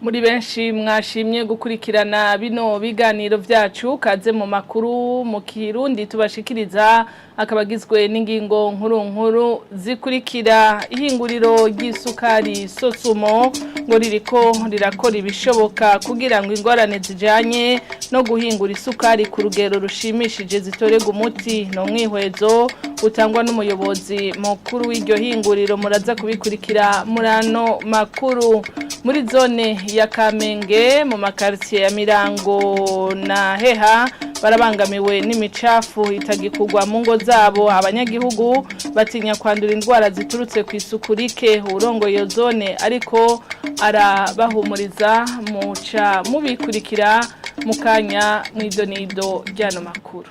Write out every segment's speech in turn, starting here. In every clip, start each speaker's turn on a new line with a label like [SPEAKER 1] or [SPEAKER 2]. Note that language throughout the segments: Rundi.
[SPEAKER 1] Muri benshi mwashimye gukurikirana bino biganiro vyacu, kaze mu makuru mu Kirundi tubashikiriza, akaba agizwe n'ingingo nkuru nkuru zikurikira: ihinguriro ry'isukari Sosumo ngo ririko rirakora ibishoboka kugira ngo ingorane zijanye no guhingura isukari ku rugero rushimishije zitorerwe umuti. No mwihwezo utangwa n'umuyobozi mukuru w'iryo hinguriro, muraza kubikurikira muri ano makuru. Muri zone ya Kamenge, mu makaritiye ya Mirango na Heha, barabangamiwe n'imicafu itagikurwa mu ngo zabo. Abanyagihugu batinya kwandura indwara ziturutse ku isuku rike. Urongoye iyo zone ariko arabahumuriza, muca mubikurikira mu kanya mw'idonido ry'ano makuru.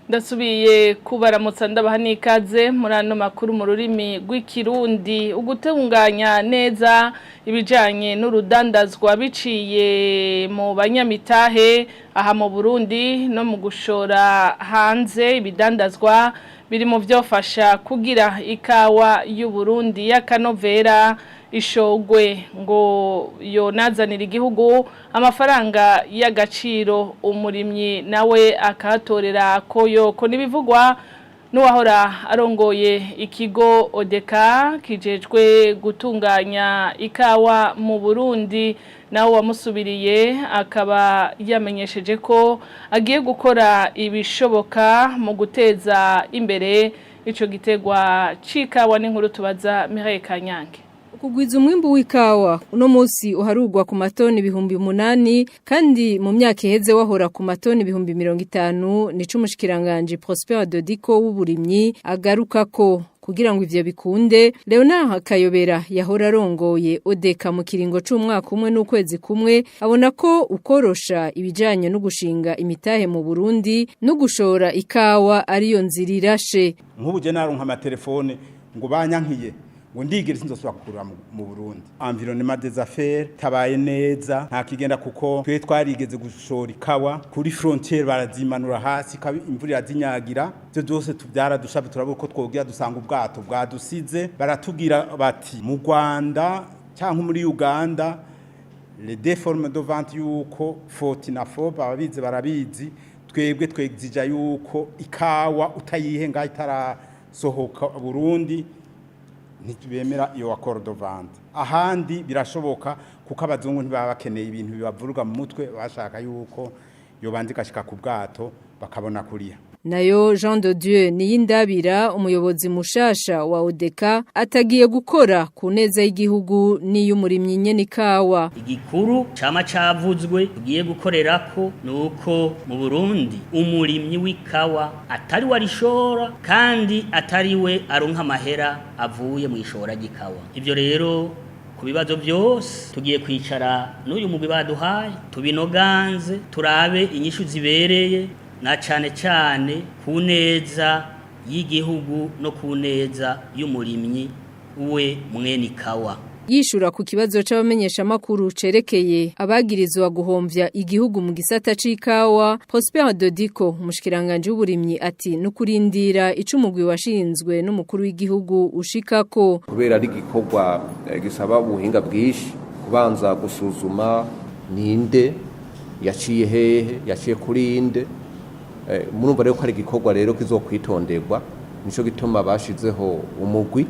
[SPEAKER 1] Ndasubiye kubaramutsa, ndabaha n'ikaze muri ano makuru mu rurimi rw'Ikirundi. Ugutunganya neza ibijanye n'urudandazwa biciye mu banyamitahe aha mu Burundi no mu gushora hanze ibidandazwa biri mu vyofasha kugira ikawa y'Uburundi y'akanovera ishogwe, ngo yonazanira igihugu amafaranga y'agaciro, umurimyi nawe akahatorera koyoko. N'ibivugwa n'uwahora arongoye ikigo Odeka kijejwe gutunganya ikawa mu Burundi, nawe wamusubiriye akaba yamenyesheje ko agiye gukora ibishoboka mu guteza imbere ico gitegwa c'ikawa. N'inkuru tubaza Mireille Kanyange.
[SPEAKER 2] Kugwiza umwimbu w'ikawa uno munsi uharugwa ku matoni 8000, kandi mu myaka iheze wahora ku matoni 50,000, nico umushikiranganje Prosper Dodiko w'uburimyi agarukako. Kugira ngo ivyo bikunde, Leonard Kayobera yahora arongoye Odeka mu kiringo c'umwaka umwe n'ukwezi kumwe abona ko ukorosha ibijanye no gushinga imitahe mu Burundi no gushora ikawa ariyo nzira irashe.
[SPEAKER 3] Nk'ubu je naronka amatelefone ngo banyankiye, ngo ndigire sinzosubira kugura mu Burundi. Environnement des affaires tabaye neza, nta kigenda, kuko twe twarigeze gushora ikawa kuri frontière barazimanura hasi, imvura irazinyagira. Ivyo byose tubyara dushabe, turabura uko twogira, dusanga ubwato bwadusize. Baratubwira bati mu Rwanda cyangwa muri Uganda les deux formes de vente yuko foti na fob ababizi barabizi. Twebwe twexija yuko ikawa utayihe ngaho itarasohoka Burundi, ntibemera iyo accord de vente. Ahandi birashoboka, kuko abazungu ntibaba bakeneye ibintu bibavuruga mu mutwe, bashaka yuko yobanza igashika ku bwato bakabona kuriya.
[SPEAKER 2] Nayo Jean de Dieu Niyindabira, umuyobozi mushasha wa Odeka, atagiye gukora ku neza y'igihugu n'iy'umurimyi nyene ikawa.
[SPEAKER 4] Igikuru cama cavuzwe tugiye gukorerako nuko mu Burundi umurimyi w'ikawa atari we arishora kandi atari we aronka amahera avuye mu ishora ry'ikawa. Ivyo rero ku bibazo byose tugiye kwicara n'uyu mugwi baduhaye, tubinoganze, turabe inyishu zibereye, na cane cane ku neza y'igihugu no ku neza y'umurimyi we mwene ikawa.
[SPEAKER 2] Yishura ku kibazo c'abamenyesha makuru cerekeye abagirizwa guhomvya igihugu mu gisata c'ikawa, Prosper Dodiko, umushikiranganje w'uburimyi, ati nukurindira ico umugwi washinzwe n'umukuru w'igihugu ushikako.
[SPEAKER 5] Kubera ari igikorwa gisaba ubuhinga bwinshi, kubanza gusuzuma ninde yaciye hehe, yaciye kuri inde. Murumva rero ko ari igikorwa rero kizokwitonderwa. Nico gituma bashizeho umugwi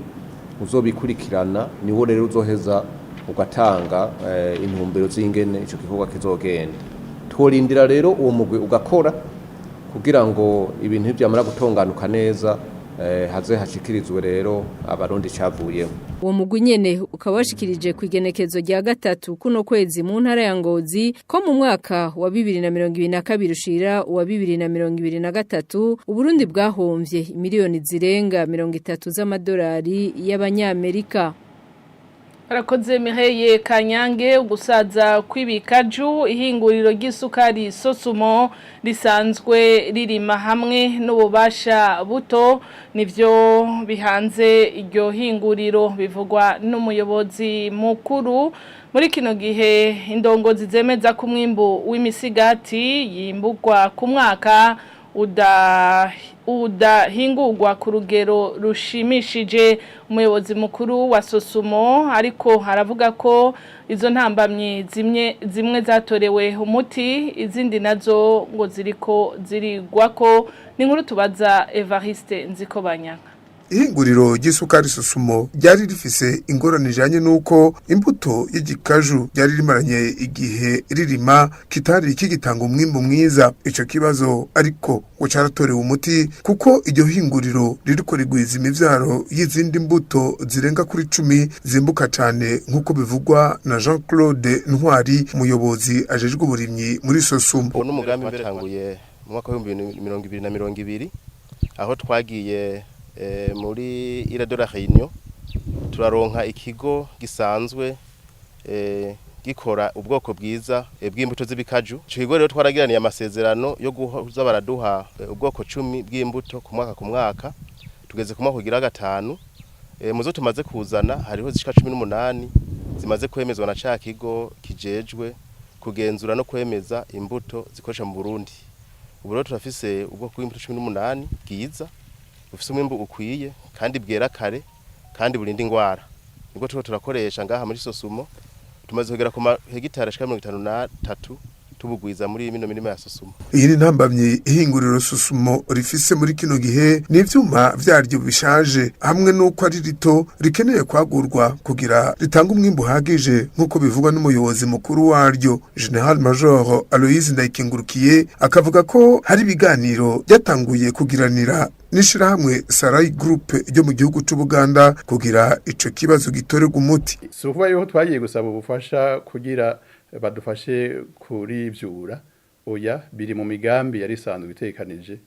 [SPEAKER 5] uzobikurikirana, niwo rero uzoheza ugatanga intumbero z'ingene ico gikorwa kizogenda. Tworindira rero uwo mugwi ugakora kugira ngo ibintu vyamara gutonganuka neza, haze hashikirizwe rero Abarundi cavuyemo.
[SPEAKER 2] Uwo mugwi nyene ukaba washikirije ku igenekezo rya 3 kuno kwezi mu ntara ya Ngozi ko mu mwaka wa 2022 ushira uwa 2023 Uburundi bwahomvye miliyoni zirenga 30 z'amadolari y'Abanyamerika.
[SPEAKER 1] Barakoze Mireye Kanyange. Ugusaza kw'ibikaju, ihinguriro ry'isukari Sosumo risanzwe ririma hamwe n'ububasha buto nivyo bihanze iryo hinguriro, bivugwa n'umuyobozi mukuru. Muri kino gihe indongozi zemeza ko umwimbu w'imisigati yimbugwa ku mwaka udahingurwa ku rugero rushimishije. Umuyobozi mukuru wa Sosumo ariko haravuga ko izo ntambamyi zimwe zimwe zatorewe umuti, izindi nazo ngo ziriko zirigwako. Ni inkuru tubaza Evariste Nzikobanyanga.
[SPEAKER 6] Ihinguriro ry'isukari Sosumo ryari rifise ingorane ijanye n'uko imbuto y'igikaju ryari rimaranye igihe ririma kitari kigitanga umwimbu mwiza. Ico kibazo ariko ngo caratorewe umuti, kuko iryo hinguriro ririko rigwiza imivyaro y'izindi mbuto zirenga kuri 10 zimbuka cane, nk'uko bivugwa na Jean Claude Ntwari, umuyobozi ajejwe uburimyi muri Sosumo.
[SPEAKER 7] Uwo n'umugambi batanguye mu mwaka w'2020, aho twagiye muri Île de la Réunion, turaronka ikigo gisanzwe gikora ubwoko bwiza bw'imbuto z'ibikaju. Ico kigo rero twaragiraniye amasezerano yo guhoza baraduha ubwoko 10 bw'imbuto ku mwaka ku mwaka. Tugeze ku mwaka ugira gatanu. Muzo tumaze kuzana hariho zishika 18 zimaze kwemezwa na ca kigo kijejwe kugenzura no kwemeza imbuto zikoresha mu Burundi. Ubu rero turafise ubwoko bw'imbuto 18 bwiza, bufise umwimbu ukwiye kandi bwera kare kandi burinda ingwara. Nibwo turiko turakoresha ngaha muri Sosumo. Tumaze kugera ku mahegitari ashika 53 tubugwiza muri mino mirima ya Sosumo.
[SPEAKER 6] Iyi ni ntambamyi ihinguriro Sosumo rifise muri kino gihe, ni ivyuma vyaryo bishaje hamwe n'uko ari rito, rikeneye kwagurwa kugira ritange umwimbu uhagije, nk'uko bivugwa n'umuyobozi mukuru waryo, Général Major Aloise Ndayikengurukiye. Akavuga ko hari ibiganiro byatanguye kugiranira n'ishirahamwe Sarai Group ryo mu gihugu c'Ubuganda kugira ico kibazo gitorerwa umuti.
[SPEAKER 8] Si ukuvuga yuko twagiye gusaba ubufasha kugira badufashe kurivyura, oya, biri mu migambi yari isanzwe itekanije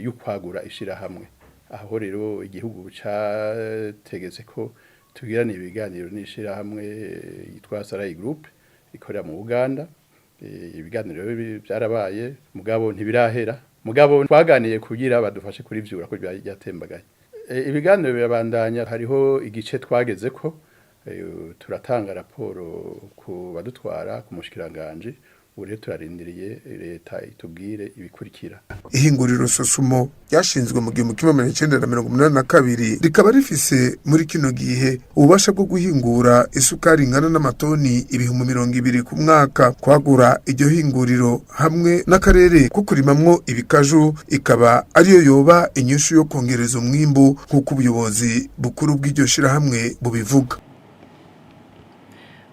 [SPEAKER 8] yo kwagura ishirahamwe. Aho rero igihugu categetse ko tugirana ibiganiro n'ishirahamwe yitwa Sarai Group ikorera mu Uganda. Ibiganiro byarabaye, mugabo ntibirahera. Mugabo twaganiye kugira badufashe kurivyura ko byatembagaye. Ibiganiro birabandanya. Hariho igice twageze ko turatanga raporo ku badutwara, ku mushikiranganje. Ubu rero turarindiriye leta itubwire ibikurikira.
[SPEAKER 6] Ihinguriro Sosumo ryashinzwe mu 1982, rikaba rifise muri kino gihe ububasha bwo guhingura isukari ingana n'amatoni 20,000 ku mwaka. Kwagura iryo hinguriro hamwe n'akarere ko kurimamwo ibikaju ikaba ariyo yoba inyishu yo kongereza umwimbu, nk'uko ubuyobozi bukuru bw'iryo shirahamwe bubivuga.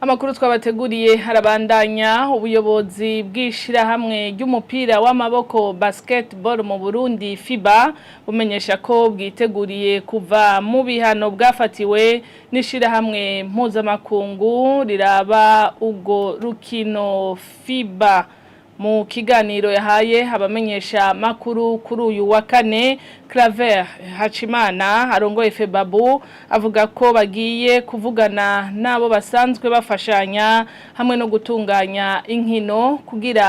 [SPEAKER 1] Amakuru twabateguriye harabandanya. Ubuyobozi bw'ishirahamwe ry'umupira w'amaboko, basketball, mu Burundi, FIBA, bumenyesha ko bwiteguriye kuva mu bihano bwafatiwe n'ishirahamwe mpuzamakungu riraba ubwo rukino, FIBA. Mu kiganiro yahaye abamenyesha makuru kuri uyu wa kane, Claver Hacimana arongoye FEBABU avuga ko bagiye kuvugana nabo basanzwe bafashanya hamwe no gutunganya inkino kugira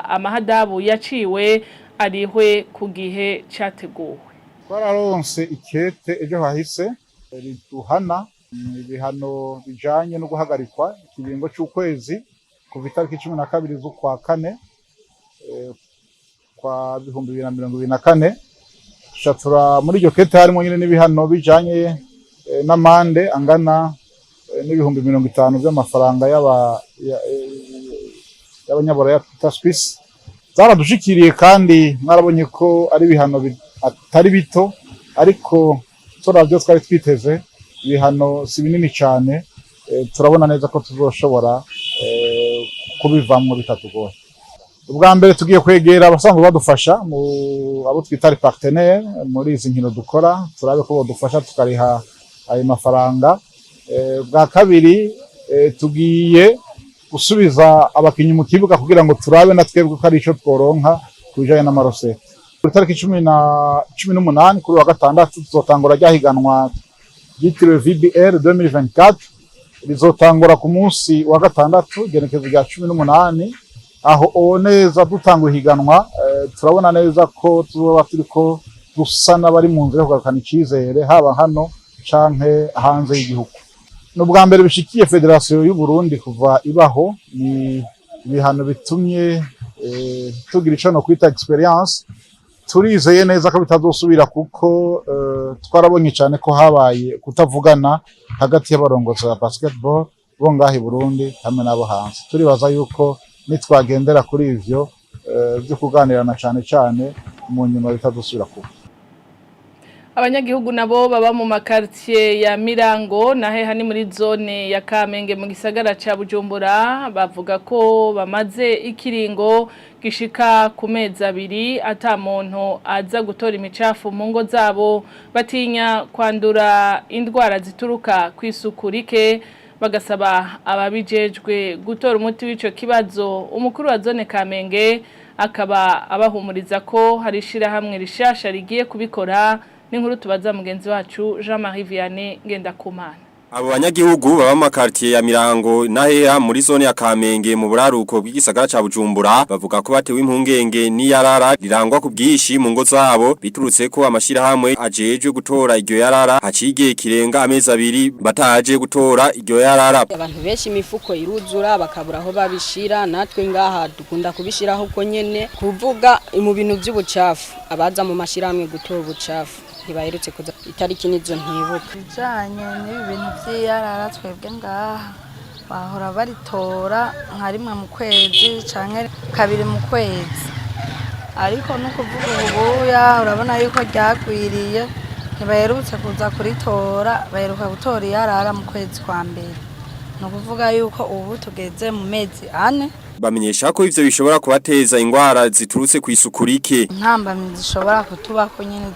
[SPEAKER 1] amahadabu yaciwe arihwe ku gihe cyateguwe.
[SPEAKER 9] Twararonse ikete ejo hahise riduhana ibihano bijanye no guhagarikwa ikiringo c'ukwezi kuva itariki 12 z'ukwa kane kwa 2024. Tura muri iryo kete harimo nyine n'ibihano bijanye n'amande angana n'50,000 by'amafaranga y'abanyaburaya twita Swiss. Zaradushikiriye kandi mwarabonye ko ari ibihano atari bito, ariko turavyo twari twiteze, ibihano si binini cyane. Turabona neza ko tuzoshobora kubivamwo bitatugoye. Ubwa mbere tugiye kwegera abasanzwe badufasha, mu abo twita partenaire muri izi nkino dukora, turabe ko bodufasha tukariha ayo mafaranga. Bwa kabiri tugiye gusubiza abakinyi mu kibuga kugira ngo turabe na twebwe ko ari ico tworonka ku bijanye n'ama recettes. Kuri tariki 18, kuri wa gatandatu, tuzotangura rya higanwa ryitiriwe VBL 2024. Rizotangura ku munsi wa gatandatu, igenekezo rya 18. Aho neza dutanga ihiganwa, turabona neza ko tuzoba turiko dusa n'abari mu nzira yo kugarukana icizere, haba hano canke hanze y'igihugu. Ni ubwa mbere bishikiye fédération y'u Burundi kuva ibaho. Ni ibihano bitumye tugira ico no kwita expérience. Turizeye neza ko bitazosubira, kuko twarabonye cyane ko habaye kutavugana hagati y'abarongozi ba basketball bo ngaha i Burundi hamwe n'abo hanze. Turibaza yuko nitwagendera kuri ivyo byo kuganirana cyane cyane, mu nyuma bitazosubira kuba.
[SPEAKER 1] Abanyagihugu nabo baba mu ma quartier ya Mirango na heha ni muri zone ya Kamenge mu gisagara ca Bujumbura bavuga ko bamaze ikiringo gishika ku mezi 2 ata muntu aza gutora imicafu mu ngo zabo. Batinya kwandura indwara zituruka kw'isuku rike, bagasaba ababijejwe gutora umuti w'ico kibazo. Umukuru wa zone Kamenge akaba abahumuriza ko hari ishirahamwe rishasha rigiye kubikora. N'inkuru tubaza mugenzi wacu Jean-Marie Vianney Ngendakumana.
[SPEAKER 10] Abo banyagihugu baba mu quartier ya Mirango na Heha muri zone ya Kamenge mu buraruko bw'igisagara ca Bujumbura bavuga ko batewe impungenge n'iyarara rirangwa ku bwishi mu ngo zabo, biturutse ko amashirahamwe ajejwe gutora iryo yarara haciye kirenga amezi 2 bataje gutora iryo yarara.
[SPEAKER 11] Abantu benshi imifuko iruzura, bakabura aho babishira. Natwe ngaha dukunda kubishiraho uko nyene. Kuvuga mu bintu by'ubucafu, abaza mu mashirahamwe gutora ubucafu ntibaherutse kuza. Itariki nizo ntibuka.
[SPEAKER 12] Bijanye n'ibi bintu vy'iyarara, twebwe ngaha bahora baritora nka rimwe mu kwezi canke kabiri mu kwezi, ariko no kuvuga ubuya urabona yuko ryagwiriye, ntibaherutse kuza kuritora. Baheruka gutora iyarara mu kwezi kwa mbere, ni ukuvuga yuko ubu tugeze mu mezi 4.
[SPEAKER 10] Bamenyesha ko ivyo bishobora kubateza ingwara ziturutse ku isuku rike.
[SPEAKER 12] Intambamyi zishobora kutubako nyene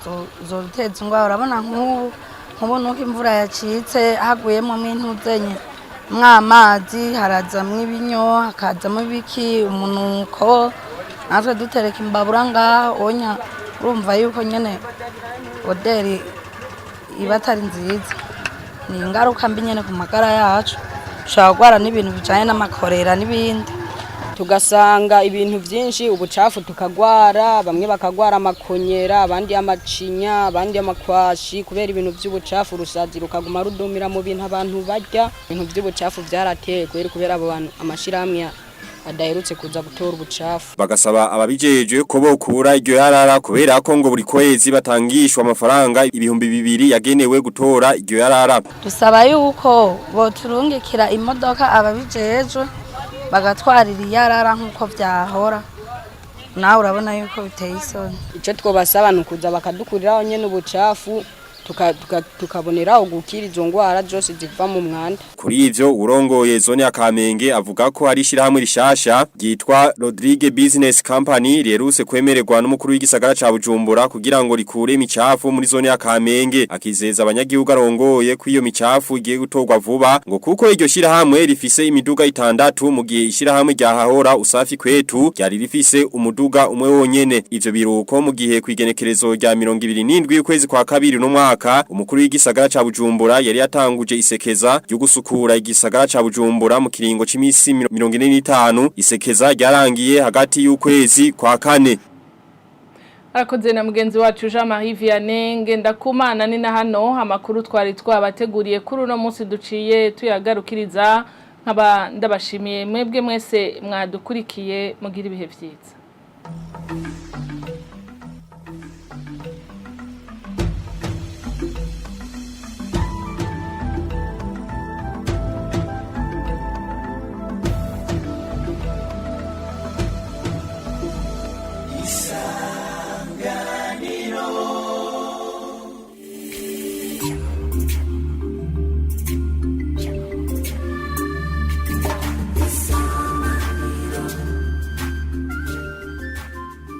[SPEAKER 12] zoduteza ingwara, urabona nk'ubu nuko imvura yacitse, haguyemo mw'intuzenye mw'amazi, harazamwo ibinyo, hakazamo ibiki, umunuko. Natwe dutereka imbabura ngaho onya, urumva yuko nyene odeur iba atari nziza. Ni ingaruka mbi nyene ku magara yacu, dushobora kurwara n'ibintu bijanye n'amakorera n'ibindi.
[SPEAKER 11] Tugasanga ibintu byinshi, ubucafu, tukagwara. Bamwe bakagwara amakonyera, abandi amacinya, abandi amakwashi, kubera ibintu by'ubucafu. Urusazi rukaguma rudumira mu bintu abantu barya. Ibintu by'ubucafu byarateye kubera abo bantu, amashirahamwe adaherutse kuza gutora ubucafu.
[SPEAKER 10] Bagasaba ababijejwe ko bokura iryo yarara, kubera ko ngo buri kwezi batangishwa amafaranga 2000 yagenewe gutora iryo yarara.
[SPEAKER 12] Dusaba yuko boturungikira imodoka, ababijejwe bagatwarira iyarara nk'uko vyahora. Nawe urabona yuko biteye isoni.
[SPEAKER 11] Icyo twobasaba ni ukuza bakadukuriraho nyene ubucafu, tukaboneraho gukira izo ngwara zose ziva mu mwanda.
[SPEAKER 10] Kuri ivyo, urongoye zone ya Kamenge avuga ko hari ishirahamwe rishasha ryitwa Rodrigue Business Company riherutse kwemererwa n'umukuru w'igisagara ca Bujumbura kugira ngo rikure imicafu muri zone ya Kamenge. Akizeza abanyagihugu arongoye ko iyo micafu igiye gutorwa vuba, ngo kuko iryo shirahamwe rifise imiduga itandatu, mu gihe ishirahamwe ryahahora Usafi Kwetu ryari rifise umuduga umwe wonyene. Ivyo biruko mu gihe kwigenekerezo rya 27 ukwezi kwa kabiri no mwaka, umukuru w'igisagara ca Bujumbura yari yatanguje isekeza ryo gusukura igisagara ca Bujumbura mu kiringo c'imisi 45. Isekeza ryarangiye hagati y'ukwezi kwa kane.
[SPEAKER 1] Arakoze na mugenzi wacu Jean Marie Vianney Ngendakumana. Ni na hano amakuru twari twabateguriye kuri uno munsi duciye tuyagarukiriza. Nkaba ndabashimiye mwebwe mwese mwadukurikiye. Mugira ibihe vyiza.